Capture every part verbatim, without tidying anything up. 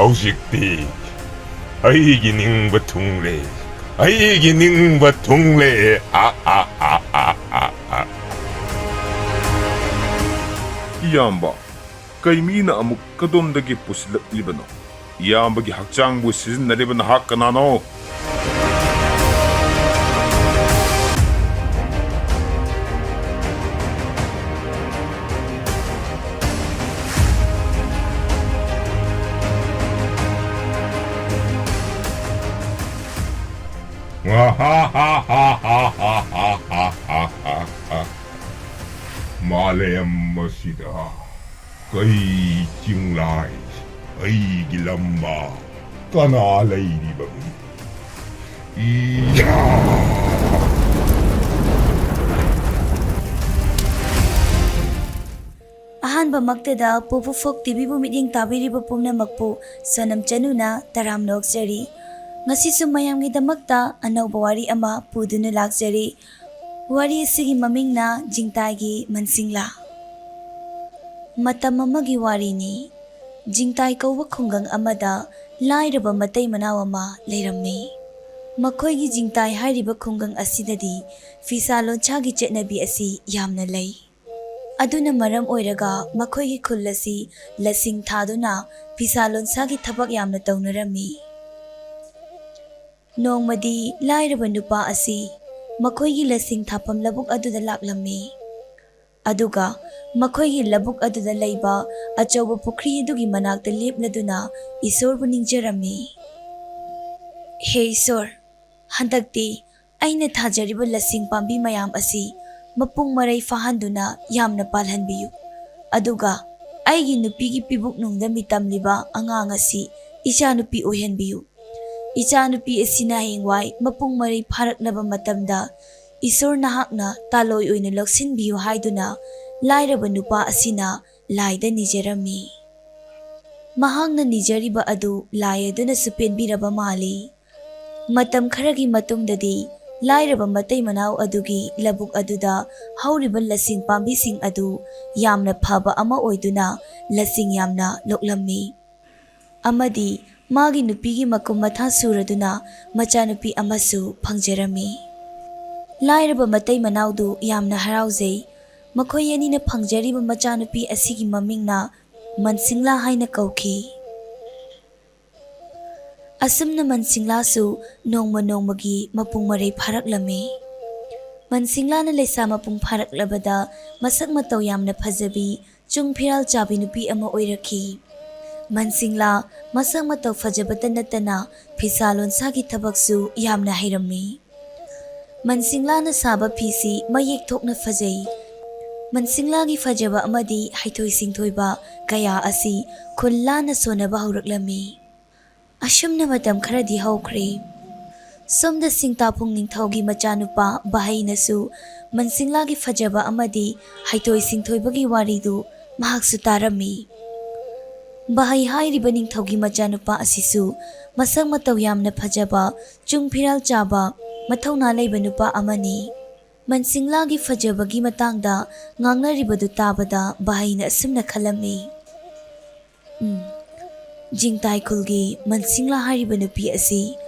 ꯍꯧꯖꯤꯛꯇꯤ ꯑꯩꯒꯤ ꯅꯤꯡꯕ ꯊꯨꯡꯂꯦ, ꯑꯩꯒꯤ ꯅꯤꯡꯕ ꯊꯨꯡꯂꯦ꯫ ꯑ, ꯑ, ꯑ, ꯑ, ꯑ, ꯑ꯫ ꯏꯌꯥꯝꯕ, ꯀꯩ ꯃꯤꯅ ꯑꯃꯨꯛ ꯀꯗꯣꯝꯗꯒꯤ ꯄꯨꯁꯤꯜꯂꯛꯂꯤꯕꯅꯣ? ꯏꯌꯥꯝꯕꯒꯤ ꯍꯛꯆꯥꯡꯕꯨ ꯁꯤꯖꯤꯟꯅꯔꯤꯕ ꯅꯍꯥꯛ ꯀꯅꯥꯅꯣ? ꯃꯥꯂꯦꯝ ꯑꯁꯤꯗ ꯀꯩ ꯆꯤꯡꯂꯥꯏ, ꯑꯩꯒꯤ ꯂꯝꯕꯥ ꯀꯅꯥ ꯂꯩꯔꯤꯕꯒꯦ? ꯏꯌꯥ! ꯑꯍꯥꯟꯕꯃꯛꯇꯗ ꯄꯣꯄꯨ ꯐꯣꯛ ꯇꯤꯚꯤꯕꯨ ꯃꯤꯠꯌꯦꯡ ꯇꯥꯕꯤꯔꯤꯕ ꯄꯨꯝꯅꯃꯛꯄꯨ ꯁꯣꯅꯝ ꯆꯅꯨꯅ ꯇꯔꯥꯝꯅ ꯑꯣꯛꯆꯔꯤ꯫ ꯉꯁꯤꯁꯨ ꯃꯌꯥꯝꯒꯤꯗꯃꯛꯇ ꯑꯅꯧꯕ ꯋꯥꯔꯤ ꯑꯃ ꯄꯨꯗꯨꯅ ꯂꯥꯛꯆꯔꯤ꯫ ꯋꯥꯔꯤ ꯑꯁꯤꯒꯤ ꯃꯃꯤꯡꯅ ꯖꯤꯡꯇꯥꯏꯒꯤ ꯃꯟꯁꯤꯡꯂꯥ꯫ ꯃꯇꯝ ꯑꯃꯒꯤ ꯋꯥꯔꯤꯅꯤ꯫ ꯖꯤꯡꯇꯥꯏ ꯀꯧꯕ ꯈꯨꯡꯒꯪ ꯑꯃꯗ ꯂꯥꯏꯔꯕ ꯃꯇꯩ ꯃꯅꯥꯎ ꯑꯃ ꯂꯩꯔꯝꯃꯤ꯫ ꯃꯈꯣꯏꯒꯤ ꯖꯤꯡꯇꯥꯏ ꯍꯥꯏꯔꯤꯕ ꯈꯨꯡꯒꯪ ꯑꯁꯤꯗꯗꯤ ꯐꯤꯁꯥ ꯂꯣꯟꯁꯥꯒꯤ ꯆꯠꯅꯕꯤ ꯑꯁꯤ ꯌꯥꯝꯅ ꯂꯩ꯫ ꯑꯗꯨꯅ ꯃꯔꯝ ꯑꯣꯏꯔꯒ ꯃꯈꯣꯏꯒꯤ ꯈꯨꯜ ꯑꯁꯤ ꯂꯁꯤꯡ ꯊꯥꯗꯨꯅ ꯐꯤꯁꯥ ꯂꯣꯟꯁꯥꯒꯤ ꯊꯕꯛ ꯌꯥꯝꯅ ꯇꯧꯅꯔꯝꯃꯤ꯫ ꯅꯣꯡꯃꯗꯤ ꯂꯥꯏꯔꯕ ꯅꯨꯄꯥ ꯑꯁꯤ ꯃꯈꯣꯏꯒꯤ ꯂꯁꯤꯡ ꯊꯥꯐꯝ ꯂꯧꯕꯨꯛ ꯑꯗꯨꯗ ꯂꯥꯛꯂꯝꯃꯤ꯫ ꯑꯗꯨꯒ ꯃꯈꯣꯏꯒꯤ ꯂꯧꯕꯨꯛ ꯑꯗꯨꯗ ꯂꯩꯕ ꯑꯆꯧꯕ ꯄꯨꯈ꯭ꯔꯤ ꯑꯗꯨꯒꯤ ꯃꯅꯥꯛꯇ ꯂꯦꯞꯂꯗꯨꯅ ꯏꯁꯣꯔꯕꯨ ꯅꯤꯡꯖꯔꯝꯃꯤ꯫ "ꯍꯦ ꯏꯁꯣꯔ, ꯍꯟꯗꯛꯇꯤ ꯑꯩꯅ ꯊꯥꯖꯔꯤꯕ ꯂꯁꯤꯡ ꯄꯥꯝꯕꯤ ꯃꯌꯥꯝ ꯑꯁꯤ ꯃꯄꯨꯡ ꯃꯔꯩ ꯐꯥꯍꯟꯗꯨꯅ ꯌꯥꯝꯅ ꯄꯥꯜꯍꯟꯕꯤꯌꯨ꯫ ꯑꯗꯨꯒ ꯑꯩꯒꯤ ꯅꯨꯄꯤꯒꯤ ꯄꯤꯕꯨꯛꯅꯨꯡꯗ ꯃꯤꯇꯝꯂꯤꯕ ꯑꯉꯥꯡ ꯑꯁꯤ ꯏꯆꯥꯅꯨꯄꯤ ꯑꯣꯏꯍꯟꯕꯤꯌꯨ꯫ ꯏꯆꯥꯅꯨꯄꯤ ꯑꯁꯤꯅ ꯍꯌꯦꯡꯋꯥꯏ ꯃꯄꯨꯡ ꯃꯔꯩ ꯐꯥꯔꯛꯂꯕ ꯃꯇꯝꯗ ꯏꯁꯣꯔ ꯅꯍꯥꯛꯅ ꯇꯥꯂꯣꯏ ꯑꯣꯏꯅ ꯂꯧꯁꯤꯟꯕꯤꯌꯨ" ꯍꯥꯏꯗꯨꯅ ꯂꯥꯏꯔꯕ ꯅꯨꯄꯥ ꯑꯁꯤꯅ ꯂꯥꯏꯗ ꯅꯤꯖꯔꯝꯃꯤ꯫ ꯃꯍꯥꯛꯅ ꯅꯤꯖꯔꯤꯕ ꯑꯗꯨ ꯂꯥꯏ ꯑꯗꯨꯅꯁꯨ ꯄꯦꯟꯕꯤꯔꯕ ꯃꯥꯜꯂꯤ꯫ ꯃꯇꯝ ꯈꯔꯒꯤ ꯃꯇꯨꯡꯗꯗꯤ ꯂꯥꯏꯔꯕ ꯃꯇꯩ ꯃꯅꯥꯎ ꯑꯗꯨꯒꯤ ꯂꯧꯕꯨꯛ ꯑꯗꯨꯗ ꯍꯧꯔꯤꯕ ꯂꯁꯤꯡ ꯄꯥꯝꯕꯤꯁꯤꯡ ꯑꯗꯨ ꯌꯥꯝꯅ ꯐꯕ ꯑꯃ ꯑꯣꯏꯗꯨꯅ ꯂꯁꯤꯡ ꯌꯥꯝꯅ ꯂꯣꯛꯂꯝꯃꯤ꯫ ꯑꯃꯗꯤ ꯃꯥꯒꯤ ꯅꯨꯄꯤꯒꯤ ꯃꯀꯨꯝ ꯃꯊꯥ ꯁꯨꯔꯗꯨꯅ ꯃꯆꯥꯅꯨꯄꯤ ꯑꯃꯁꯨ ꯐꯪꯖꯔꯝꯃꯤ꯫ ꯂꯥꯏꯔꯕ ꯃꯇꯩ ꯃꯅꯥꯎꯗꯨ ꯌꯥꯝꯅ ꯍꯔꯥꯎꯖꯩ꯫ ꯃꯈꯣꯏ ꯑꯅꯤꯅ ꯐꯪꯖꯔꯤꯕ ꯃꯆꯥꯅꯨꯄꯤ ꯑꯁꯤꯒꯤ ꯃꯃꯤꯡꯅ ꯃꯟꯁꯤꯡꯂꯥ ꯍꯥꯏꯅ ꯀꯧꯈꯤ꯫ ꯑꯁꯨꯝꯅ ꯃꯟꯁꯤꯡꯂꯥꯁꯨ ꯅꯣꯡꯃ ꯅꯣꯡꯃꯒꯤ ꯃꯄꯨꯡ ꯃꯔꯩ ꯐꯥꯔꯛꯂꯝꯃꯤ꯫ ꯃꯟꯁꯤꯡꯂꯥꯅ ꯂꯩꯁꯥ ꯃꯄꯨꯡ ꯐꯥꯔꯛꯂꯕꯗ ꯃꯁꯛ ꯃꯇꯧ ꯌꯥꯝꯅ ꯐꯖꯕꯤ, ꯆꯨꯡ ꯐꯤꯔꯥꯜ ꯆꯥꯕꯤ ꯅꯨꯄꯤ ꯑꯃ ꯑꯣꯏꯔꯛꯈꯤ꯫ ꯃꯟꯁꯤꯡꯂꯥ ꯃꯁꯛ ꯃꯇꯧ ꯐꯖꯕꯇ ꯅꯠꯇꯅ ꯐꯤꯁꯥ ꯂꯣꯟꯁꯥꯒꯤ ꯊꯕꯛꯁꯨ ꯌꯥꯝꯅ ꯍꯩꯔꯝꯃꯤ꯫ ꯃꯟꯁꯤꯡꯂꯥꯅ ꯁꯥꯕ ꯐꯤꯁꯤ ꯃꯌꯦꯛ ꯊꯣꯛꯅ ꯐꯖꯩ꯫ ꯃꯟꯁꯤꯡꯂꯥꯒꯤ ꯐꯖꯕ ꯑꯃꯗꯤ ꯍꯩꯊꯣꯏ ꯁꯤꯡꯊꯣꯏꯕ ꯀꯌꯥ ꯑꯁꯤ ꯈꯨꯜ ꯂꯥꯟꯅ ꯁꯣꯟꯅꯕ ꯍꯧꯔꯛꯂꯝꯃꯤ꯫ ꯑꯁꯨꯝꯅ ꯃꯇꯝ ꯈꯔꯗꯤ ꯍꯧꯈ꯭ꯔꯦ꯫ ꯁꯣꯝꯗ ꯁꯤꯡꯇꯥꯐꯨꯡ ꯅꯤꯡꯊꯧꯒꯤ ꯃꯆꯥꯅꯨꯄꯥ ꯕꯍꯩꯅꯁꯨ ꯃꯟꯁꯤꯡꯂꯥꯒꯤ ꯐꯖꯕ ꯑꯃꯗꯤ ꯍꯩꯊꯣꯏ ꯁꯤꯡꯊꯣꯏꯕꯒꯤ ꯋꯥꯔꯤꯗꯨ ꯃꯍꯥꯛꯁꯨ ꯇꯥꯔꯝꯃꯤ꯫ ꯕꯍꯩ ꯍꯥꯏꯔꯤꯕ ꯅꯤꯡꯊꯧꯒꯤ ꯃꯆꯥꯅꯨꯄꯥ ꯑꯁꯤꯁꯨ ꯃꯁꯛ ꯃꯇꯧ ꯌꯥꯝꯅ ꯐꯖꯕ, ꯆꯨꯡ ꯐꯤꯔꯥꯜ ꯆꯥꯕ, ꯃꯊꯧꯅꯥ ꯂꯩꯕ ꯅꯨꯄꯥ ꯑꯃꯅꯤ꯫ ꯃꯟꯁꯤꯡꯂꯥꯒꯤ ꯐꯖꯕꯒꯤ ꯃꯇꯥꯡꯗ ꯉꯥꯡꯅꯔꯤꯕꯗꯨ ꯇꯥꯕꯗ ꯕꯍꯩꯅ ꯑꯁꯨꯝꯅ ꯈꯜꯂꯝꯃꯤ, "ꯎꯝ, ꯖꯤꯡꯇꯥꯏ ꯈꯨꯜꯒꯤ ꯃꯟꯁꯤꯡꯂꯥ ꯍꯥꯏꯔꯤꯕ ꯅꯨꯄꯤ ꯑꯁꯤ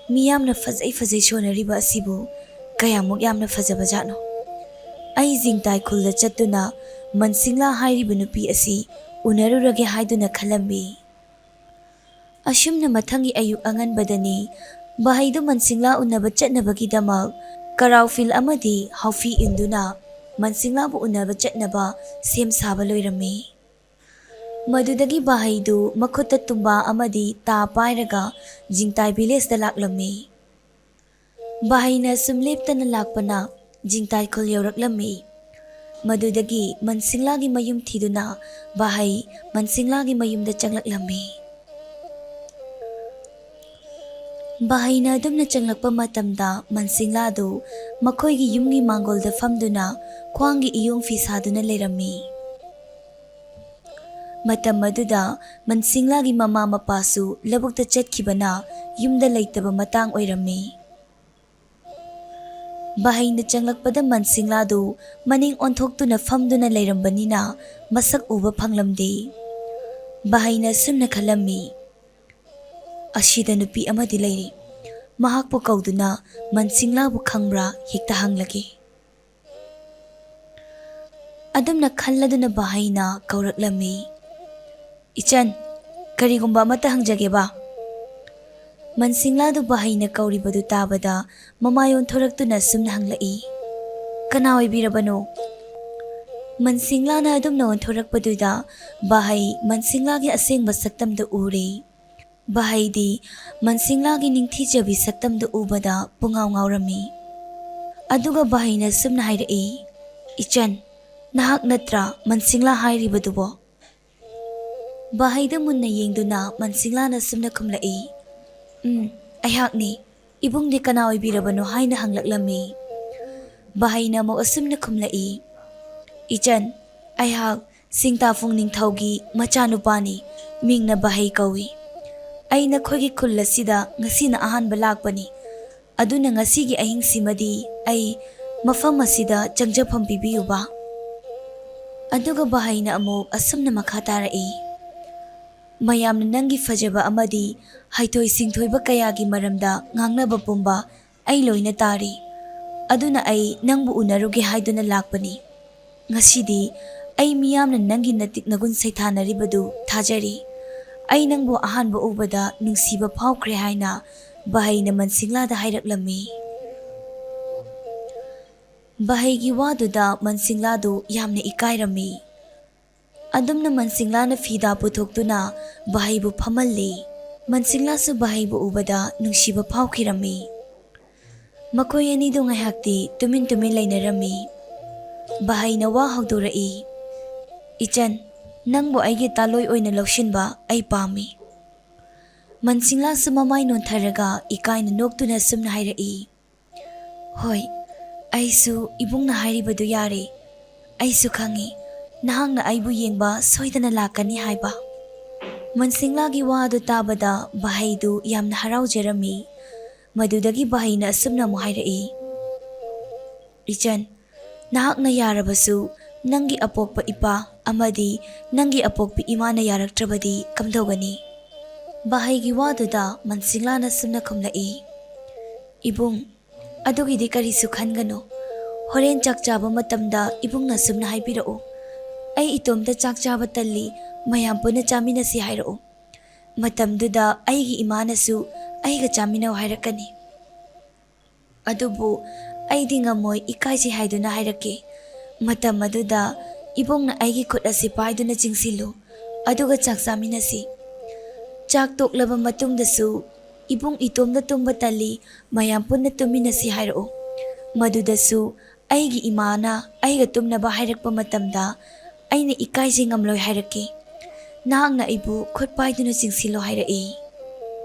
ꯃꯤ ꯌꯥꯝꯅ ꯐꯖꯩ ꯐꯖꯩ ꯁꯣꯟꯅꯔꯤꯕ ꯑꯁꯤꯕꯨ ꯀꯌꯥꯃꯨꯛ ꯌꯥꯝꯅ ꯐꯖꯕ ꯖꯥꯠꯅꯣ? ꯑꯩ ꯖꯤꯡꯇꯥꯏ ꯈꯨꯜꯗ ꯆꯠꯇꯨꯅ ꯃꯟꯁꯤꯡꯂꯥ ꯍꯥꯏꯔꯤꯕ ꯅꯨꯄꯤ ꯑꯁꯤ ꯎꯅꯔꯨꯔꯒꯦ" ꯍꯥꯏꯗꯨꯅ ꯈꯜꯂꯝꯃꯤ꯫ ꯑꯁꯨꯝꯅ ꯃꯊꯪꯒꯤ ꯑꯌꯨꯛ ꯑꯉꯟꯕꯗꯅꯤ ꯕꯍꯩꯗꯨ ꯃꯟꯁꯤꯡꯂꯥ ꯎꯅꯕ ꯆꯠꯅꯕꯒꯤꯗꯃꯛ ꯀꯔꯥꯎ ꯐꯤꯜ ꯑꯃꯗꯤ ꯍꯥꯎꯐꯤ ꯏꯟꯗꯨꯅ ꯃꯟꯁꯤꯡꯂꯥꯕꯨ ꯎꯅꯕ ꯆꯠꯅꯕ ꯁꯦꯝ ꯁꯥꯕ ꯂꯣꯏꯔꯝꯃꯤ꯫ ꯃꯗꯨꯗꯒꯤ ꯕꯍꯩꯗꯨ ꯃꯈꯨꯠꯇ ꯇꯨꯝꯕꯥ ꯑꯃꯗꯤ ꯇꯥ ꯄꯥꯏꯔꯒ ꯖꯤꯡꯇꯥꯏ ꯚꯤꯂꯦꯖꯇ ꯂꯥꯛꯂꯝꯃꯤ꯫ ꯕꯍꯩꯅ ꯁꯨꯝ ꯂꯦꯞꯇꯅ ꯂꯥꯛꯄꯅ ꯖꯤꯡꯇꯥꯏ ꯈꯨꯜ ꯌꯧꯔꯛꯂꯝꯃꯤ꯫ ꯃꯗꯨꯗꯒꯤ ꯃꯟꯁꯤꯡꯂꯥꯒꯤ ꯃꯌꯨꯝ ꯊꯤꯗꯨꯅ ꯕꯍꯩ ꯃꯟꯁꯤꯡꯂꯥꯒꯤ ꯃꯌꯨꯝꯗ ꯆꯪꯂꯛꯂꯝꯃꯤ꯫ ꯕꯍꯩꯅ ꯑꯗꯨꯝꯅ ꯆꯪꯂꯛꯄ ꯃꯇꯝꯗ ꯃꯟꯁꯤꯡꯂꯥꯗꯨ ꯃꯈꯣꯏꯒꯤ ꯌꯨꯝꯒꯤ ꯃꯥꯡꯒꯣꯜꯗ ꯐꯝꯗꯨꯅ ꯈ꯭ꯋꯥꯡꯒꯤ ꯏꯌꯣꯡ ꯐꯤ ꯁꯥꯗꯨꯅ ꯂꯩꯔꯝꯃꯤ꯫ ꯃꯇꯝ ꯑꯗꯨꯗ ꯃꯟꯁꯤꯡꯂꯥꯒꯤ ꯃꯃꯥ ꯃꯄꯥꯁꯨ ꯂꯧꯕꯨꯛꯇ ꯆꯠꯈꯤꯕꯅ ꯌꯨꯝꯗ ꯂꯩꯇꯕ ꯃꯇꯥꯡ ꯑꯣꯏꯔꯝꯃꯤ꯫ ꯕꯍꯩꯅ ꯆꯪꯂꯛꯄꯗ ꯃꯟꯁꯤꯡꯂꯥꯗꯨ ꯃꯅꯤꯡ ꯑꯣꯟꯊꯣꯛꯇꯨꯅ ꯐꯝꯗꯨꯅ ꯂꯩꯔꯝꯕꯅꯤꯅ ꯃꯁꯛ ꯎꯕ ꯐꯪꯂꯝꯗꯦ꯫ ꯕꯍꯩꯅ ꯑꯁꯨꯝꯅ ꯈꯜꯂꯝꯃꯤ, "ꯑꯁꯤꯗ ꯅꯨꯄꯤ ꯑꯃꯗꯤ ꯂꯩꯔꯤ꯫ ꯃꯍꯥꯛꯄꯨ ꯀꯧꯗꯨꯅ ꯃꯟꯁꯤꯡꯂꯥꯕꯨ ꯈꯪꯕ꯭ꯔꯥ ꯍꯦꯛꯇ ꯍꯪꯂꯒꯦ"꯫ ꯑꯗꯨꯝꯅ ꯈꯜꯂꯗꯨꯅ ꯕꯍꯩꯅ ꯀꯧꯔꯛꯂꯝꯃꯤ, "ꯏꯆꯟ, ꯀꯔꯤꯒꯨꯝꯕ ꯑꯃꯠꯇ ꯍꯪꯖꯒꯦꯕ"꯫ ꯃꯟꯁꯤꯡꯂꯥꯗꯨ ꯕꯍꯩꯅ ꯀꯧꯔꯤꯕꯗꯨ ꯇꯥꯕꯗ ꯃꯃꯥꯏ ꯑꯣꯟꯊꯣꯔꯛꯇꯨꯅ ꯑꯁꯨꯝꯅ ꯍꯪꯂꯛꯏ, "ꯀꯅꯥ ꯑꯣꯏꯕꯤꯔꯕꯅꯣ?" ꯃꯟꯁꯤꯡꯂꯥꯅ ꯑꯗꯨꯝꯅ ꯑꯣꯟꯊꯣꯔꯛꯄꯗꯨꯗ ꯕꯍꯩ ꯃꯟꯁꯤꯡꯂꯥꯒꯤ ꯑꯁꯦꯡꯕ ꯁꯛꯇꯝꯗꯨ ꯎꯔꯦ꯫ ꯕꯍꯩꯗꯤ ꯃꯟꯁꯤꯡꯂꯥꯒꯤ ꯅꯤꯡꯊꯤꯖꯕꯤ ꯁꯛꯇꯝꯗꯨ ꯎꯕꯗ ꯄꯨꯡꯉꯥꯎ ꯉꯥꯎꯔꯝꯃꯤ꯫ ꯑꯗꯨꯒ ꯕꯍꯩꯅ ꯑꯁꯨꯝꯅ ꯍꯥꯏꯔꯛꯏ, "ꯏꯆꯟ, ꯅꯍꯥꯛ ꯅꯠꯇ꯭ꯔꯥ ꯃꯟꯁꯤꯡꯂꯥ ꯍꯥꯏꯔꯤꯕꯗꯨꯕꯣ?" ꯕꯍꯩꯗ ꯃꯨꯟꯅ ꯌꯦꯡꯗꯨꯅ ꯃꯟꯁꯤꯡꯂꯥꯅ ꯑꯁꯨꯝꯅ ꯈꯨꯝꯂꯛꯏ, "ꯎꯝ, ꯑꯩꯍꯥꯛꯅꯤ꯫ ꯏꯕꯨꯡꯗꯤ ꯀꯅꯥ ꯑꯣꯏꯕꯤꯔꯕꯅꯣ?" ꯍꯥꯏꯅ ꯍꯪꯂꯛꯂꯝꯃꯤ꯫ ꯕꯍꯩꯅ ꯑꯃꯨꯛ ꯑꯁꯨꯝꯅ ꯈꯨꯝꯂꯛꯏ, "ꯏꯆꯟ, ꯑꯩꯍꯥꯛ ꯁꯤꯡꯇꯥꯐꯨꯡ ꯅꯤꯡꯊꯧꯒꯤ ꯃꯆꯥꯅꯨꯄꯥꯅꯤ꯫ ꯃꯤꯡꯅ ꯕꯍꯩ ꯀꯧꯏ꯫ ꯑꯩ ꯅꯈꯣꯏꯒꯤ ꯈꯨꯜ ꯑꯁꯤꯗ ꯉꯁꯤꯅ ꯑꯍꯥꯟꯕ ꯂꯥꯛꯄꯅꯤ꯫ ꯑꯗꯨꯅ ꯉꯁꯤꯒꯤ ꯑꯍꯤꯡꯁꯤꯃꯗꯤ ꯑꯩ ꯃꯐꯝ ꯑꯁꯤꯗ ꯆꯪꯖꯐꯝ ꯄꯤꯕꯤꯌꯨꯕ"꯫ ꯑꯗꯨꯒ ꯕꯍꯩꯅ ꯑꯃꯨꯛ ꯑꯁꯨꯝꯅ ꯃꯈꯥ ꯇꯥꯔꯛꯏ, "ꯃꯌꯥꯝꯅ ꯅꯪꯒꯤ ꯐꯖꯕ ꯑꯃꯗꯤ ꯍꯩꯊꯣꯏ ꯁꯤꯡꯊꯣꯏꯕ ꯀꯌꯥꯒꯤ ꯃꯔꯝꯗ ꯉꯥꯡꯅꯕ ꯄꯨꯝꯕ ꯑꯩ ꯂꯣꯏꯅ ꯇꯥꯔꯤ꯫ ꯑꯗꯨꯅ ꯑꯩ ꯅꯪꯕꯨ ꯎꯅꯔꯨꯒꯦ ꯍꯥꯏꯗꯨꯅ ꯂꯥꯛꯄꯅꯤ꯫ ꯉꯁꯤꯗꯤ ꯑꯩ ꯃꯤꯌꯥꯝꯅ ꯅꯪꯒꯤ ꯅꯇꯤꯛ ꯅꯒꯨꯟ ꯁꯩꯊꯥꯅꯔꯤꯕꯗꯨ ꯊꯥꯖꯔꯤ꯫ ꯑꯩ ꯅꯪꯕꯨ ꯑꯍꯥꯟꯕ ꯎꯕꯗ ꯅꯨꯡꯁꯤꯕ ꯐꯥꯎꯈ꯭ꯔꯦ" ꯍꯥꯏꯅ ꯕꯍꯩꯅ ꯃꯟꯁꯤꯡꯂꯥꯗ ꯍꯥꯏꯔꯛꯂꯝꯃꯤ꯫ ꯕꯍꯩꯒꯤ ꯋꯥꯗꯨꯗ ꯃꯟꯁꯤꯡꯂꯥꯗꯨ ꯌꯥꯝꯅ ꯏꯀꯥꯏꯔꯝꯃꯤ꯫ ꯑꯗꯨꯝꯅ ꯃꯟꯁꯤꯡꯂꯥꯅ ꯐꯤꯗꯥ ꯄꯨꯊꯣꯛꯇꯨꯅ ꯕꯍꯩꯕꯨ ꯐꯝꯍꯜꯂꯤ꯫ ꯃꯟꯁꯤꯡꯂꯥꯁꯨ ꯕꯍꯩꯕꯨ ꯎꯕꯗ ꯅꯨꯡꯁꯤꯕ ꯐꯥꯎꯈꯤꯔꯝꯃꯤ꯫ ꯃꯈꯣꯏ ꯑꯅꯤꯗꯨ ꯉꯥꯏꯍꯥꯛꯇꯤ ꯇꯨꯃꯤꯟ ꯇꯨꯃꯤꯟ ꯂꯩꯅꯔꯝꯃꯤ꯫ ꯕꯍꯩꯅ ꯋꯥ ꯍꯧꯗꯣꯔꯛꯏ, "ꯏꯆꯟ, ꯅꯪꯕꯨ ꯑꯩꯒꯤ ꯇꯥꯂꯣꯏ ꯑꯣꯏꯅ ꯂꯧꯁꯤꯟꯕ ꯑꯩ ꯄꯥꯝꯃꯤ"꯫ ꯃꯟꯁꯤꯡꯂꯥꯁꯨ ꯃꯃꯥꯏ ꯅꯣꯟꯊꯔꯒ ꯏꯀꯥꯏꯅ ꯅꯣꯛꯇꯨꯅ ꯁꯨꯝꯅ ꯍꯥꯏꯔꯛꯏ, "ꯍꯣꯏ, ꯑꯩꯁꯨ ꯏꯕꯨꯡꯅ ꯍꯥꯏꯔꯤꯕꯗꯨ ꯌꯥꯔꯦ꯫ ꯑꯩꯁꯨ ꯈꯪꯏ, ꯅꯍꯥꯛꯅ ꯑꯩꯕꯨ ꯌꯦꯡꯕ ꯁꯣꯏꯗꯅ ꯂꯥꯛꯀꯅꯤ ꯍꯥꯏꯕ"꯫ ꯃꯟꯁꯤꯡꯂꯥꯒꯤ ꯋꯥ ꯑꯗꯨ ꯇꯥꯕꯗ ꯕꯍꯩꯗꯨ ꯌꯥꯝꯅ ꯍꯔꯥꯎꯖꯔꯝꯃꯤ꯫ ꯃꯗꯨꯗꯒꯤ ꯕꯍꯩꯅ ꯑꯁꯨꯝꯅ ꯑꯃꯨꯛ ꯍꯥꯏꯔꯛꯏ, "ꯏꯆꯟ, ꯅꯍꯥꯛꯅ ꯌꯥꯔꯕꯁꯨ ꯅꯪꯒꯤ ꯑꯄꯣꯛꯄ ꯏꯄꯥ ꯑꯃꯗꯤ ꯅꯪꯒꯤ ꯑꯄꯣꯛꯄꯤ ꯏꯃꯥꯅ ꯌꯥꯔꯛꯇ꯭ꯔꯕꯗꯤ ꯀꯝꯗꯧꯒꯅꯤ? ꯕꯍꯩꯒꯤ ꯋꯥꯗꯨꯗ ꯃꯟꯁꯤꯡꯂꯥꯅ ꯁꯨꯝꯅ ꯈꯨꯝꯂꯛꯏ, "ꯏꯕꯨꯡ, ꯑꯗꯨꯒꯤꯗꯤ ꯀꯔꯤꯁꯨ ꯈꯟꯒꯅꯨ꯫ ꯍꯣꯔꯦꯟ ꯆꯥꯛ ꯆꯥꯕ ꯃꯇꯝꯗ ꯏꯕꯨꯡꯅ ꯁꯨꯝꯅ ꯍꯥꯏꯕꯤꯔꯛꯎ, 'ꯑꯩ ꯏꯇꯣꯝꯇ ꯆꯥꯛ ꯆꯥꯕ ꯇꯜꯂꯤ, ꯃꯌꯥꯝ ꯄꯨꯟꯅ ꯆꯥꯃꯤꯟꯅꯁꯤ' ꯍꯥꯏꯔꯛꯎ꯫ ꯃꯇꯝꯗꯨꯗ ꯑꯩꯒꯤ ꯏꯃꯥꯅꯁꯨ ꯑꯩꯒ ꯆꯥꯃꯤꯟꯅꯧ ꯍꯥꯏꯔꯛꯀꯅꯤ꯫ ꯑꯗꯨꯕꯨ ꯑꯩꯗꯤ ꯉꯝꯃꯣꯏ, ꯏꯀꯥꯏꯖꯩ ꯍꯥꯏꯗꯨꯅ ꯍꯥꯏꯔꯛꯀꯦ꯫ ꯃꯇꯝ ꯑꯗꯨꯗ ꯏꯕꯨꯡꯅ ꯑꯩꯒꯤ ꯈꯨꯠ ꯑꯁꯤ ꯄꯥꯏꯗꯨꯅ ꯆꯤꯡꯁꯤꯜꯂꯨ, ꯑꯗꯨꯒ ꯆꯥꯛ ꯆꯥꯃꯤꯟꯅꯁꯤ꯫ ꯆꯥꯛ ꯇꯣꯛꯂꯕ ꯃꯇꯨꯡꯗꯁꯨ ꯏꯕꯨꯡ ꯏꯇꯣꯝꯗ ꯇꯨꯝꯕ ꯇꯜꯂꯤ, ꯃꯌꯥꯝ ꯄꯨꯟꯅ ꯇꯨꯝꯃꯤꯟꯅꯁꯤ ꯍꯥꯏꯔꯛꯎ꯫ ꯃꯗꯨꯗꯁꯨ ꯑꯩꯒꯤ ꯏꯃꯥꯅ ꯑꯩꯒ ꯇꯨꯝꯅꯕ ꯍꯥꯏꯔꯛꯄ ꯃꯇꯝꯗ ꯑꯩꯅ ꯏꯀꯥꯏꯖꯩ, ꯉꯝꯂꯣꯏ ꯍꯥꯏꯔꯛꯀꯦ꯫ ꯅꯍꯥꯛꯅ ꯑꯩꯕꯨ ꯈꯨꯠ ꯄꯥꯏꯗꯨꯅ ꯆꯤꯡꯁꯤꯜꯂꯣ" ꯍꯥꯏꯔꯛꯏ꯫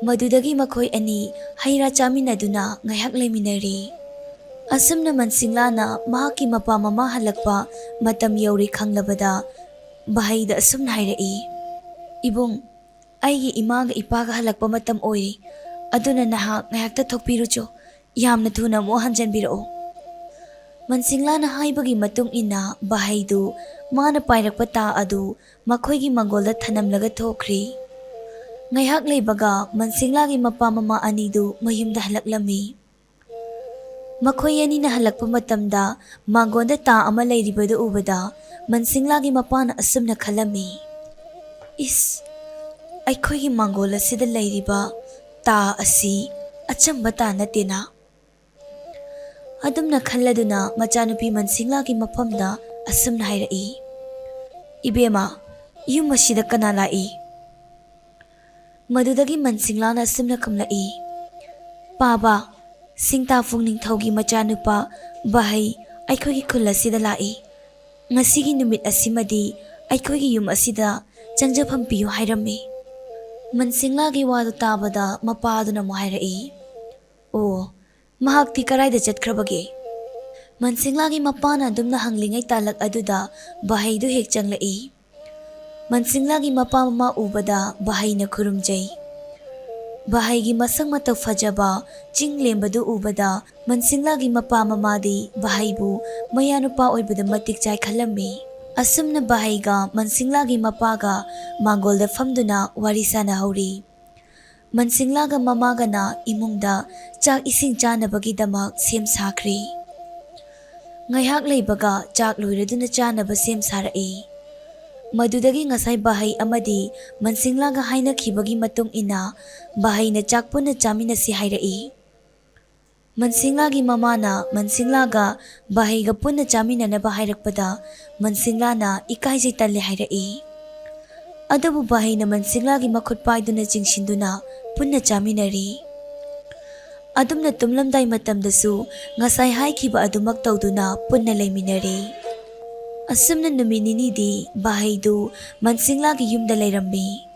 ꯃꯗꯨꯗꯒꯤ ꯃꯈꯣꯏ ꯑꯅꯤ ꯍꯩ ꯔꯥ ꯆꯥꯃꯤꯟꯅꯗꯨꯅ ꯉꯥꯏꯍꯥꯛ ꯂꯩꯃꯤꯟꯅꯔꯦ꯫ ꯑꯁꯨꯝꯅ ꯃꯟꯁꯤꯡꯂꯥꯅ ꯃꯍꯥꯛꯀꯤ ꯃꯄꯥ ꯃꯃꯥ ꯍꯜꯂꯛꯄ ꯃꯇꯝ ꯌꯧꯔꯦ ꯈꯪꯂꯕꯗ ꯕꯍꯩꯗ ꯑꯁꯨꯝꯅ ꯍꯥꯏꯔꯛꯏ, "ꯏꯕꯨꯡ, ꯑꯩꯒꯤ ꯏꯃꯥꯒ ꯏꯄꯥꯒ ꯍꯜꯂꯛꯄ ꯃꯇꯝ ꯑꯣꯏꯔꯦ, ꯑꯗꯨꯅ ꯅꯍꯥꯛ ꯉꯥꯏꯍꯥꯛꯇ ꯊꯣꯛꯄꯤꯔꯨꯆꯣ, ꯌꯥꯝꯅ ꯊꯨꯅ ꯑꯃꯨꯛ ꯍꯟꯖꯟꯕꯤꯔꯛꯎ"꯫ ꯃꯟꯁꯤꯡꯂꯥꯅ ꯍꯥꯏꯕꯒꯤ ꯃꯇꯨꯡ ꯏꯟꯅ ꯕꯍꯩꯗꯨ ꯃꯥꯅ ꯄꯥꯏꯔꯛꯄ ꯇꯥ ꯑꯗꯨ ꯃꯈꯣꯏꯒꯤ ꯃꯥꯡꯒꯣꯜꯗ ꯊꯅꯝꯂꯒ ꯊꯣꯛꯈ꯭ꯔꯤ꯫ ꯉꯥꯏꯍꯥꯛ ꯂꯩꯕꯒ ꯃꯟꯁꯤꯡꯂꯥꯒꯤ ꯃꯄꯥ ꯃꯃꯥ ꯑꯅꯤꯗꯨ ꯃꯌꯨꯝꯗ ꯍꯜꯂꯛꯂꯝꯃꯤ꯫ ꯃꯈꯣꯏ ꯑꯅꯤꯅ ꯍꯜꯂꯛꯄ ꯃꯇꯝꯗ ꯃꯥꯡꯒꯣꯟꯗ ꯇꯥ ꯑꯃ ꯂꯩꯔꯤꯕꯗꯨ ꯎꯕꯗ ꯃꯟꯁꯤꯡꯂꯥꯒꯤ ꯃꯄꯥꯅ ꯑꯁꯨꯝꯅ ꯈꯜꯂꯝꯃꯤ, "ꯏꯁ, ꯑꯩꯈꯣꯏꯒꯤ ꯃꯥꯡꯒꯣꯜ ꯑꯁꯤꯗ ꯂꯩꯔꯤꯕ ꯇꯥ ꯑꯁꯤ ꯑꯆꯝꯕ ꯇꯥ ꯅꯠꯇꯦꯅ"꯫ ꯑꯗꯨꯝꯅ ꯈꯜꯂꯗꯨꯅ ꯃꯆꯥꯅꯨꯄꯤ ꯃꯟꯁꯤꯡꯂꯥꯒꯤ ꯃꯐꯝꯗ ꯑꯁꯨꯝꯅ ꯍꯥꯏꯔꯛꯏ, "ꯏꯕꯦꯝꯃ, ꯌꯨꯝ ꯑꯁꯤꯗ ꯀꯅꯥ ꯂꯥꯛꯏ?" ꯃꯗꯨꯗꯒꯤ ꯃꯟꯁꯤꯡꯂꯥꯅ ꯑꯁꯨꯝꯅ ꯈꯨꯝꯂꯛꯏ, "ꯄꯥꯕ, ꯁꯤꯡꯇꯥꯐꯨꯡ ꯅꯤꯡꯊꯧꯒꯤ ꯃꯆꯥꯅꯨꯄꯥ ꯕꯍꯩ ꯑꯩꯈꯣꯏꯒꯤ ꯈꯨꯜ ꯑꯁꯤꯗ ꯂꯥꯛꯏ꯫ ꯉꯁꯤꯒꯤ ꯅꯨꯃꯤꯠ ꯑꯁꯤꯃꯗꯤ ꯑꯩꯈꯣꯏꯒꯤ ꯌꯨꯝ ꯑꯁꯤꯗ ꯆꯪꯖꯐꯝ ꯄꯤꯌꯨ" ꯍꯥꯏꯔꯝꯃꯤ꯫ ꯃꯟꯁꯤꯡꯂꯥꯒꯤ ꯋꯥꯗꯨ ꯇꯥꯕꯗ ꯃꯄꯥꯗꯨꯅ ꯑꯃꯨꯛ ꯍꯥꯏꯔꯛꯏ, "ꯑꯣ, ꯃꯍꯥꯛꯇꯤ ꯀꯔꯥꯏꯗ ꯆꯠꯈ꯭ꯔꯕꯒꯦ?" ꯃꯟꯁꯤꯡꯂꯥꯒꯤ ꯃꯄꯥꯅ ꯑꯗꯨꯝꯅ ꯍꯪꯂꯤꯉꯩ ꯇꯥꯂꯛ ꯑꯗꯨꯗ ꯕꯍꯩꯗꯨ ꯍꯦꯛ ꯆꯪꯂꯛꯏ꯫ ꯃꯟꯁꯤꯡꯂꯥꯒꯤ ꯃꯄꯥ ꯃꯃꯥ ꯎꯕꯗ ꯕꯍꯩꯅ ꯈꯨꯔꯨꯝꯖꯩ꯫ ꯕꯍꯩꯒꯤ ꯃꯁꯛ ꯃꯇꯧ ꯐꯖꯕ, ꯆꯤꯡ ꯂꯦꯝꯕꯗꯨ ꯎꯕꯗ ꯃꯟꯁꯤꯡꯂꯥꯒꯤ ꯃꯄꯥ ꯃꯃꯥꯗꯤ ꯕꯍꯩꯕꯨ ꯃꯌꯥꯅꯨꯄꯥ ꯑꯣꯏꯕꯗ ꯃꯇꯤꯛ ꯆꯥꯏ ꯈꯜꯂꯝꯃꯤ꯫ ꯑꯁꯨꯝꯅ ꯕꯍꯩꯒ ꯃꯟꯁꯤꯡꯂꯥꯒꯤ ꯃꯄꯥꯒ ꯃꯥꯡꯒꯣꯜꯗ ꯐꯝꯗꯨꯅ ꯋꯥꯔꯤ ꯁꯥꯟꯅꯍꯧꯔꯤ꯫ ꯃꯟꯁꯤꯡꯂꯥꯒ ꯃꯃꯥꯒꯅ ꯏꯃꯨꯡꯗ ꯆꯥꯛ ꯏꯁꯤꯡ ꯆꯥꯅꯕꯒꯤꯗꯃꯛ ꯁꯦꯝ ꯁꯥꯈ꯭ꯔꯦ꯫ ꯉꯥꯏꯍꯥꯛ ꯂꯩꯕꯒ ꯆꯥꯛ ꯂꯣꯏꯔꯗꯨꯅ ꯆꯥꯅꯕ ꯁꯦꯝ ꯁꯥꯔꯛꯏ꯫ ꯃꯗꯨꯗꯒꯤ ꯉꯁꯥꯏ ꯕꯍꯩ ꯑꯃꯗꯤ ꯃꯟꯁꯤꯡꯂꯥꯒ ꯍꯥꯏꯅꯈꯤꯕꯒꯤ ꯃꯇꯨꯡ ꯏꯟꯅ ꯕꯍꯩꯅ ꯆꯥꯛ ꯄꯨꯟꯅ ꯆꯥꯃꯤꯟꯅꯁꯤ ꯍꯥꯏꯔꯛꯏ꯫ ꯃꯟꯁꯤꯡꯂꯥꯒꯤ ꯃꯃꯥꯅ ꯃꯟꯁꯤꯡꯂꯥꯒ ꯕꯍꯩꯒ ꯄꯨꯟꯅ ꯆꯥꯃꯤꯟꯅꯅꯕ ꯍꯥꯏꯔꯛꯄꯗ ꯃꯟꯁꯤꯡꯂꯥꯅ ꯏꯀꯥꯏꯖꯩ ꯇꯜꯂꯦ ꯍꯥꯏꯔꯛꯏ꯫ ꯑꯗꯨꯕꯨ ꯕꯍꯩꯅ ꯃꯟꯁꯤꯡꯂꯥꯒꯤ ꯃꯈꯨꯠ ꯄꯥꯏꯗꯨꯅ ꯆꯤꯡꯁꯤꯟꯗꯨꯅ ꯄꯨꯟꯅ ꯆꯥꯃꯤꯟꯅꯔꯤ꯫ ꯑꯗꯨꯝꯅ ꯇꯨꯝꯂꯝꯗꯥꯏ ꯃꯇꯝꯗꯁꯨ ꯉꯁꯥꯏ ꯍꯥꯏꯈꯤꯕ ꯑꯗꯨꯃꯛ ꯇꯧꯗꯨꯅ ꯄꯨꯟꯅ ꯂꯩꯃꯤꯟꯅꯔꯦ꯫ ꯑꯁꯨꯝꯅ ꯅꯨꯃꯤꯠ ꯅꯤꯅꯤꯗꯤ ꯕꯍꯩꯗꯨ ꯃꯟꯁꯤꯡꯂꯥꯒꯤ ꯌꯨꯝꯗ ꯂꯩꯔꯝꯃꯤ꯫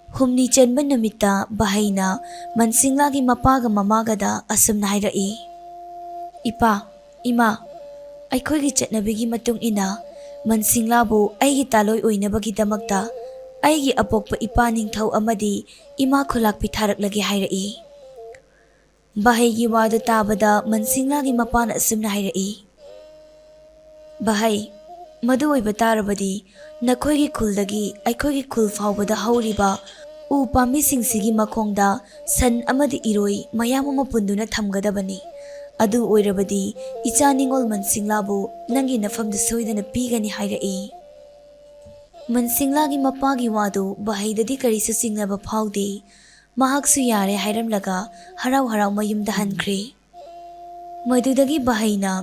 ꯍꯨꯝꯅꯤ ꯆꯟꯕ ꯅꯨꯃꯤꯠꯇ ꯕꯍꯩꯅ ꯃꯟꯁꯤꯡꯂꯥꯒꯤ ꯃꯄꯥꯒ ꯃꯃꯥꯒꯗ ꯑꯁꯨꯝꯅ ꯍꯥꯏꯔꯛꯏ, "ꯏꯄꯥ, ꯏꯃꯥ, ꯑꯩꯈꯣꯏꯒꯤ ꯆꯠꯅꯕꯤꯒꯤ ꯃꯇꯨꯡ ꯏꯟꯅ ꯃꯟꯁꯤꯡꯂꯥꯕꯨ ꯑꯩꯒꯤ ꯇꯥꯂꯣꯏ ꯑꯣꯏꯅꯕꯒꯤꯗꯃꯛꯇ ꯑꯩꯒꯤ ꯑꯄꯣꯛꯄ ꯏꯄꯥ ꯅꯤꯡꯊꯧ ꯑꯃꯗꯤ ꯏꯃꯥ ꯈꯨꯂꯥꯛꯄꯤ ꯊꯥꯔꯛꯂꯒꯦ" ꯍꯥꯏꯔꯛꯏ꯫ ꯕꯍꯩꯒꯤ ꯋꯥꯗꯨ ꯇꯥꯕꯗ ꯃꯟꯁꯤꯡꯂꯥꯒꯤ ꯃꯄꯥꯅ ꯑꯁꯨꯝꯅ ꯍꯥꯏꯔꯛꯏ, "ꯕꯍꯩ, ꯃꯗꯨ ꯑꯣꯏꯕ ꯇꯥꯔꯕꯗꯤ ꯅꯈꯣꯏꯒꯤ ꯈꯨꯜꯗꯒꯤ ꯑꯩꯈꯣꯏꯒꯤ ꯈꯨꯜ ꯐꯥꯎꯕꯗ ꯍꯧꯔꯤꯕ ꯎ ꯄꯥꯝꯕꯤꯁꯤꯡꯁꯤꯒꯤ ꯃꯈꯣꯡꯗ ꯁꯟ ꯑꯃꯗꯤ ꯏꯔꯣꯏ ꯃꯌꯥꯝ ꯑꯃ ꯄꯨꯟꯗꯨꯅ ꯊꯝꯒꯗꯕꯅꯤ꯫ ꯑꯗꯨ ꯑꯣꯏꯔꯕꯗꯤ ꯏꯆꯥ ꯅꯤꯡꯉꯣꯜ ꯃꯟꯁꯤꯡꯂꯥꯕꯨ ꯅꯪꯒꯤ ꯅꯐꯝꯗ ꯁꯣꯏꯗꯅ ꯄꯤꯒꯅꯤ" ꯍꯥꯏꯔꯛꯏ꯫ ꯃꯟꯁꯤꯡꯂꯥꯒꯤ ꯃꯄꯥꯒꯤ ꯋꯥꯗꯨ ꯕꯍꯩꯗꯗꯤ ꯀꯔꯤꯁꯨ ꯆꯤꯡꯅꯕ ꯐꯥꯎꯗꯦ꯫ ꯃꯍꯥꯛꯁꯨ ꯌꯥꯔꯦ ꯍꯥꯏꯔꯝꯂꯒ ꯍꯔꯥꯎ ꯍꯔꯥꯎ ꯃꯌꯨꯝꯗ ꯍꯟꯈ꯭ꯔꯦ꯫ ꯃꯗꯨꯗꯒꯤ ꯕꯍꯩꯅ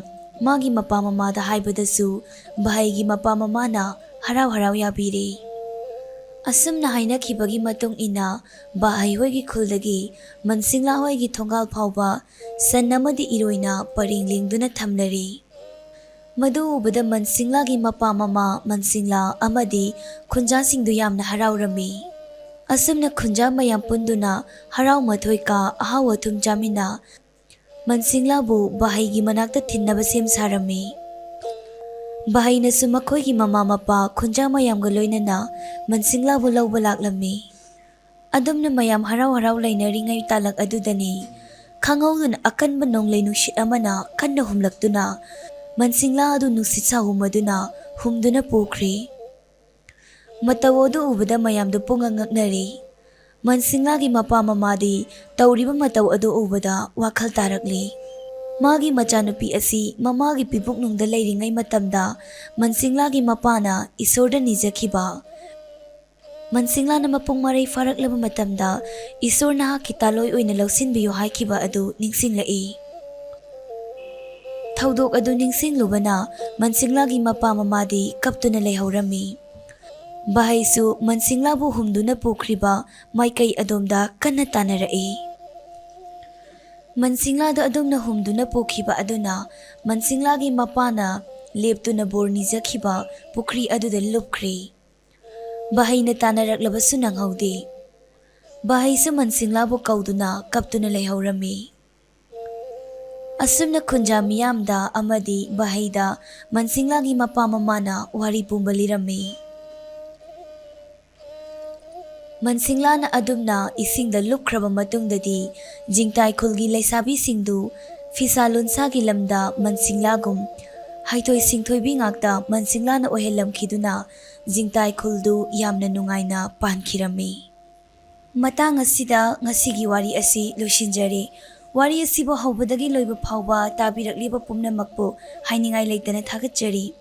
ꯃꯥꯒꯤ ꯃꯄꯥ ꯃꯃꯥꯗ ꯍꯥꯏꯕꯗꯁꯨ ꯕꯍꯩꯒꯤ ꯃꯄꯥ ꯃꯃꯥꯅ ꯍꯔꯥꯎ ꯍꯔꯥꯎ ꯌꯥꯕꯤꯔꯦ꯫ ꯑꯁꯨꯝꯅ ꯍꯥꯏꯅꯈꯤꯕꯒꯤ ꯃꯇꯨꯡ ꯏꯟꯅ ꯕꯍꯩ ꯍꯣꯏꯒꯤ ꯈꯨꯜꯗꯒꯤ ꯃꯟꯁꯤꯡꯂꯥ ꯍꯣꯏꯒꯤ ꯊꯣꯡꯒꯥꯜ ꯐꯥꯎꯕ ꯁꯟ ꯑꯃꯗꯤ ꯏꯔꯣꯏꯅ ꯄꯔꯦꯡ ꯂꯦꯡꯗꯨꯅ ꯊꯝꯂꯔꯦ꯫ ꯃꯗꯨ ꯎꯕꯗ ꯃꯟꯁꯤꯡꯂꯥꯒꯤ ꯃꯄꯥ ꯃꯃꯥ ꯃꯟꯁꯤꯡꯂꯥ ꯑꯃꯗꯤ ꯈꯨꯟꯖꯥꯁꯤꯡꯗꯨ ꯌꯥꯝꯅ ꯍꯔꯥꯎꯔꯝꯃꯤ꯫ ꯑꯁꯨꯝꯅ ꯈꯨꯟꯖꯥ ꯃꯌꯥꯝ ꯄꯨꯟꯗꯨꯅ ꯍꯔꯥꯎ ꯃꯊꯣꯏ ꯀꯥ ꯑꯍꯥꯎ ꯑꯊꯨꯝ ꯆꯥꯃꯤꯟꯅ ꯃꯟꯁꯤꯡꯂꯥꯕꯨ ꯕꯍꯩꯒꯤ ꯃꯅꯥꯛꯇ ꯊꯤꯟꯅꯕ ꯁꯦꯝ ꯁꯥꯔꯝꯃꯤ꯫ ꯕꯍꯩꯅꯁꯨ ꯃꯈꯣꯏꯒꯤ ꯃꯃꯥ ꯃꯄꯥ ꯈꯨꯟꯖꯥ ꯃꯌꯥꯝꯒ ꯂꯣꯏꯅꯅ ꯃꯟꯁꯤꯡꯂꯥꯕꯨ ꯂꯧꯕ ꯂꯥꯛꯂꯝꯃꯤ꯫ ꯑꯗꯨꯝꯅ ꯃꯌꯥꯝ ꯍꯔꯥꯎ ꯍꯔꯥꯎ ꯂꯩꯅꯔꯤꯉꯩ ꯇꯥꯂꯛ ꯑꯗꯨꯗꯅꯤ ꯈꯪꯍꯧꯗꯅ ꯑꯀꯟꯕ ꯅꯣꯡꯂꯩ ꯅꯨꯡꯁꯤꯠ ꯑꯃꯅ ꯀꯟꯅ ꯍꯨꯝꯂꯛꯇꯨꯅ ꯃꯟꯁꯤꯡꯂꯥ ꯑꯗꯨ ꯅꯨꯡꯁꯤꯠ ꯁꯥꯍꯨꯝ ꯑꯗꯨꯅ ꯍꯨꯝꯗꯨꯅ ꯄꯨꯈ꯭ꯔꯦ꯫ ꯃꯇꯧ ꯑꯗꯨ ꯎꯕꯗ ꯃꯌꯥꯝꯗꯨ ꯄꯨꯡꯉꯛ ꯉꯛꯅꯔꯦ꯫ ꯃꯟꯁꯤꯡꯂꯥꯒꯤ ꯃꯄꯥ ꯃꯃꯥꯗꯤ ꯇꯧꯔꯤꯕ ꯃꯇꯧ ꯑꯗꯨ ꯎꯕꯗ ꯋꯥꯈꯜ ꯇꯥꯔꯛꯂꯦ꯫ ꯃꯥꯒꯤ ꯃꯆꯥꯅꯨꯄꯤ ꯑꯁꯤ ꯃꯃꯥꯒꯤ ꯄꯤꯕꯨꯛꯅꯨꯡꯗ ꯂꯩꯔꯤꯉꯩ ꯃꯇꯝꯗ ꯃꯟꯁꯤꯡꯂꯥꯒꯤ ꯃꯄꯥꯅ ꯏꯁꯣꯔꯗ ꯅꯤꯖꯈꯤꯕ, ꯃꯟꯁꯤꯡꯂꯥꯅ ꯃꯄꯨꯡ ꯃꯔꯩ ꯐꯥꯔꯛꯂꯕ ꯃꯇꯝꯗ ꯏꯁꯣꯔ ꯅꯍꯥꯛꯀꯤ ꯇꯥꯂꯣꯏ ꯑꯣꯏꯅ ꯂꯧꯁꯤꯟꯕꯤꯌꯨ ꯍꯥꯏꯈꯤꯕ ꯑꯗꯨ ꯅꯤꯡꯁꯤꯡꯂꯛꯏ꯫ ꯊꯧꯗꯣꯛ ꯑꯗꯨ ꯅꯤꯡꯁꯤꯡꯂꯨꯕꯅ ꯃꯟꯁꯤꯡꯂꯥꯒꯤ ꯃꯄꯥ ꯃꯃꯥꯗꯤ ꯀꯞꯇꯨꯅ ꯂꯩꯍꯧꯔꯝꯃꯤ꯫ ꯕꯍꯩꯁꯨ ꯃꯟꯁꯤꯡꯂꯥꯕꯨ ꯍꯨꯝꯗꯨꯅ ꯄꯨꯈ꯭ꯔꯤꯕ ꯃꯥꯏꯀꯩ ꯑꯗꯣꯝꯗ ꯀꯟꯅ ꯇꯥꯟꯅꯔꯛꯏ꯫ ꯃꯟꯁꯤꯡꯂꯥꯗ ꯑꯗꯨꯝꯅ ꯍꯨꯝꯗꯨꯅ ꯄꯨꯈꯤꯕ ꯑꯗꯨꯅ ꯃꯟꯁꯤꯡꯂꯥꯒꯤ ꯃꯄꯥꯅ ꯂꯦꯞꯇꯨꯅ ꯕꯣꯔ ꯅꯤꯖꯈꯤꯕ ꯄꯨꯈ꯭ꯔꯤ ꯑꯗꯨꯗ ꯂꯨꯞꯈ꯭ꯔꯦ꯫ ꯕꯍꯩꯅ ꯇꯥꯟꯅꯔꯛꯂꯕꯁꯨ ꯅꯪꯍꯧꯗꯦ꯫ ꯕꯍꯩꯁꯨ ꯃꯟꯁꯤꯡꯂꯥꯕꯨ ꯀꯧꯗꯨꯅ ꯀꯞꯇꯨꯅ ꯂꯩꯍꯧꯔꯝꯃꯤ꯫ ꯑꯁꯨꯝꯅ ꯈꯨꯟꯖꯥ ꯃꯤꯌꯥꯝꯗ ꯑꯃꯗꯤ ꯕꯍꯩꯗ ꯃꯟꯁꯤꯡꯂꯥꯒꯤ ꯃꯄꯥ ꯃꯃꯥꯅ ꯋꯥꯔꯤ ꯄꯨꯝꯕ ꯂꯤꯔꯝꯃꯤ꯫ ꯃꯟꯁꯤꯡꯂꯥꯅ ꯑꯗꯨꯝꯅ ꯏꯁꯤꯡꯗ ꯂꯨꯞꯈ꯭ꯔꯕ ꯃꯇꯨꯡꯗꯗꯤ ꯖꯤꯡꯇꯥꯏ ꯈꯨꯜꯒꯤ ꯂꯩꯁꯥꯕꯤꯁꯤꯡꯗꯨ ꯐꯤꯁꯥ ꯂꯣꯟꯁꯥꯒꯤ ꯂꯝꯗ ꯃꯟꯁꯤꯡꯂꯥꯒꯨꯝ ꯍꯩꯊꯣꯏ ꯁꯤꯡꯊꯣꯏꯕꯤ ꯉꯥꯛꯇ ꯃꯟꯁꯤꯡꯂꯥꯅ ꯑꯣꯏꯍꯜꯂꯝꯈꯤꯗꯨꯅ ꯖꯤꯡꯇꯥꯏ ꯈꯨꯜꯗꯨ ꯌꯥꯝꯅ ꯅꯨꯡꯉꯥꯏꯅ ꯄꯥꯟꯈꯤꯔꯝꯃꯤ꯫ ꯃꯇꯥꯡ ꯑꯁꯤꯗ ꯉꯁꯤꯒꯤ ꯋꯥꯔꯤ ꯑꯁꯤ ꯂꯣꯏꯁꯤꯟꯖꯔꯦ꯫ ꯋꯥꯔꯤ ꯑꯁꯤꯕꯨ ꯍꯧꯕꯗꯒꯤ ꯂꯣꯏꯕ ꯐꯥꯎꯕ ꯇꯥꯕꯤꯔꯛꯂꯤꯕ ꯄꯨꯝꯅꯃꯛꯄꯨ ꯍꯥꯏꯅꯤꯡꯉꯥꯏ ꯂꯩꯇꯅ ꯊꯥꯒꯠꯆꯔꯤ꯫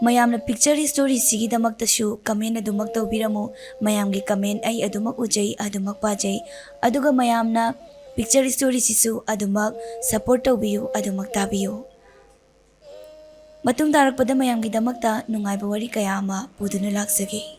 ꯃꯌꯥꯝꯅ ꯄꯤꯛꯆꯔ ꯁ꯭ꯇꯣꯔꯤꯁꯤꯒꯤꯗꯃꯛꯇꯁꯨ ꯀꯃꯦꯟ ꯑꯗꯨꯃꯛ ꯇꯧꯕꯤꯔꯝꯃꯨ꯫ ꯃꯌꯥꯝꯒꯤ ꯀꯃꯦꯟ ꯑꯩ ꯑꯗꯨꯃꯛ ꯎꯖꯩ, ꯑꯗꯨꯃꯛ ꯄꯥꯖꯩ꯫ ꯑꯗꯨꯒ ꯃꯌꯥꯝꯅ ꯄꯤꯛꯆꯔ ꯁ꯭ꯇꯣꯔꯤꯁꯤꯁꯨ ꯑꯗꯨꯃꯛ ꯁꯄꯣꯔꯠ ꯇꯧꯕꯤꯌꯨ, ꯑꯗꯨꯃꯛ ꯇꯥꯕꯤꯌꯨ꯫ ꯃꯇꯨꯡ ꯇꯥꯔꯛꯄꯗ ꯃꯌꯥꯝꯒꯤꯗꯃꯛꯇ ꯅꯨꯡꯉꯥꯏꯕ ꯋꯥꯔꯤ ꯀꯌꯥ ꯑꯃ ꯄꯨꯗꯨꯅ ꯂꯥꯛꯆꯒꯦ꯫